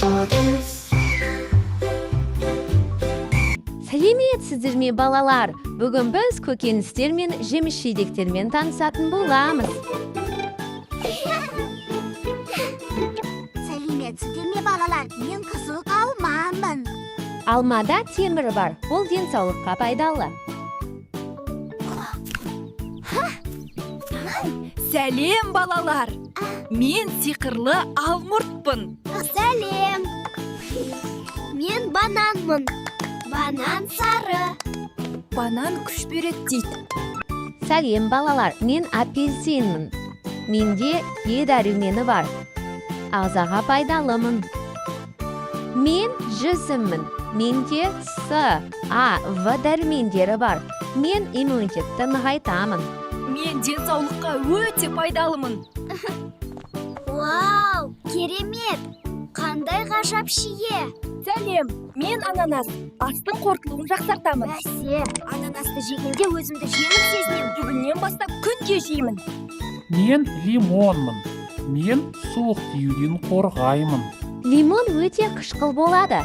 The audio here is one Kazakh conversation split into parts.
Шодес. Сәлеметсіздер ме, балалар? Бүгін біз көкөністер мен жеміс жидектермен танысатын боламыз. Сәлеметсіздер ме, балалар? Мен қызыл алмамын. Алмада темір бар, ол денсаулыққа пайдалы. Сәлем, балалар! Мен сиқырлы алмұртпын. Сәлем. Мен бананмын. Банан сары. Банан күш береді дейді. Сәлем, балалар, мен апельсинмін. Менде Е дәрумені бар. Ағзаға пайдалымын. Мен жүзіммін. Менде С, А, В дәрумендері бар. Мен иммунитетті нығайтамын. Мен денсаулыққа өте пайдалымын. Вау, керемет! Қандай ғажап шие! Сәлем, мен ананас. Астың қорытылуын жақсартамын. Бәсе, ананасты жегенде өзімді жеңіл сезінемін. Бүгіннен бастап күнде жеймін. Мен лимонмын. Мен суық тиюден қорғаймын. Лимон өте қышқыл болады.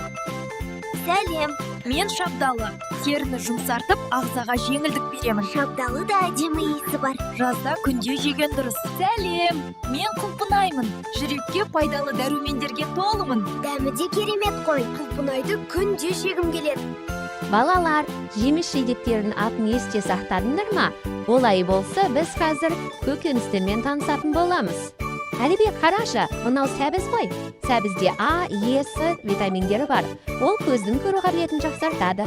Сәлем. Мен шабдалы. Теріні жұмсартып, ағзаға жеңілдік беремін. Шабдалы да әдемі иісі бар. Жазда күнде жеген дұрыс. Сәлем, мен құлпынаймын. Жүрекке пайдалы дәрумендерге толымын. Дәмі де керемет қой. Құлпынайды күнде жегім келеді. Балалар, жеміс жидектердің атын есте сақтадыңдар ма? Олай болса, біз қазір көкөністермен танысатын боламыз. Әлібек, қарашы, мынау сәбіз ғой. Сәбізде А, Е, С витаминдері бар. Ол көздің көру қабілетін жақсартады.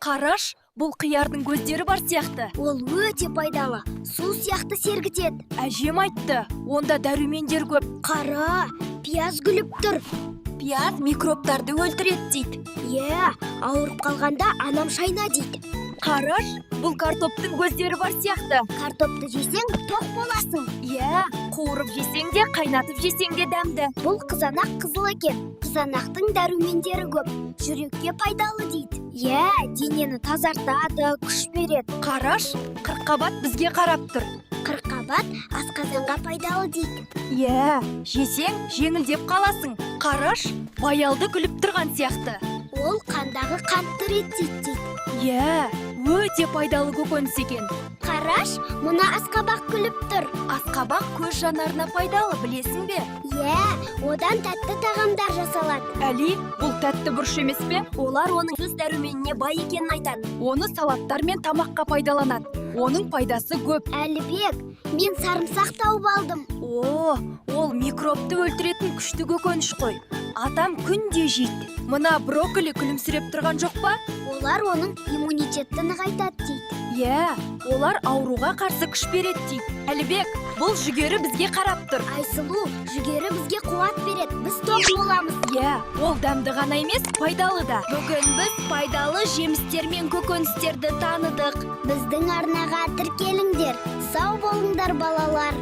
Қараш, бұл қиярдың көздері бар сияқты. Ол өте пайдалы. Су сияқты сергітеді. Әжем айтты, онда дәрумендер көп. Қара, пияз күліп тұр. Пияз микробтарды өлтіреді дейді. Иә, ауырып қалғанда анам шайна дейді. Қараш, бұл картоптың көздері бар сияқты. Картопты жесең, тоқ боласың. Иә, қуырып жесең де, қайнатып жесең де дәмді. Бұл қызанақ қызыл екен. Қызанақтың дәрумендері көп. Жүрекке пайдалы дейді. Иә, денені тазартады, күш береді. Қараш, қырыққабат бізге қарап тұр. Қырыққабат асқазанға пайдалы дейді. Иә, жесең жеңілдеп қаласың. Қараш, баялды күліп тұрған сияқты. Ол қандағы қантты реттейді дейді. Иә, өте пайдалы көкөніс екен. Қараш, мына асқабақ күліп тұр. Асқабақ көз жанарына пайдалы, білесің бе? Иә, одан тәтті тағамдар жасалады. Әли, бұл тәтті бұрыш емес пе? Олар оның сөз дәруменіне бай екенін айтады. Оны салаттар мен тамаққа пайдаланады. Оның пайдасы көп. Әлібек, мен сарымсақ тауып алдым. О, ол микробты өлтіретін күшті көкөніс қой. Атам күнде жейді. Мына брокколи күлімсіреп тұрған жоқ па? Олар оның иммунитетті нығайтады дейді. Иә, олар ауруға қарсы күш береді дейді. Әлібек, бұл жүгері бізге қарап тұр. Айсұлу, жүгері бізге қуат береді. Біз тоқ боламыз. Иә, ол дәмді ғана емес, пайдалы да. Бүгін біз пайдалы жемістер мен көкөністерді таныдық. Біздің арнаға тіркеліңдер. Сау болыңдар, балалар.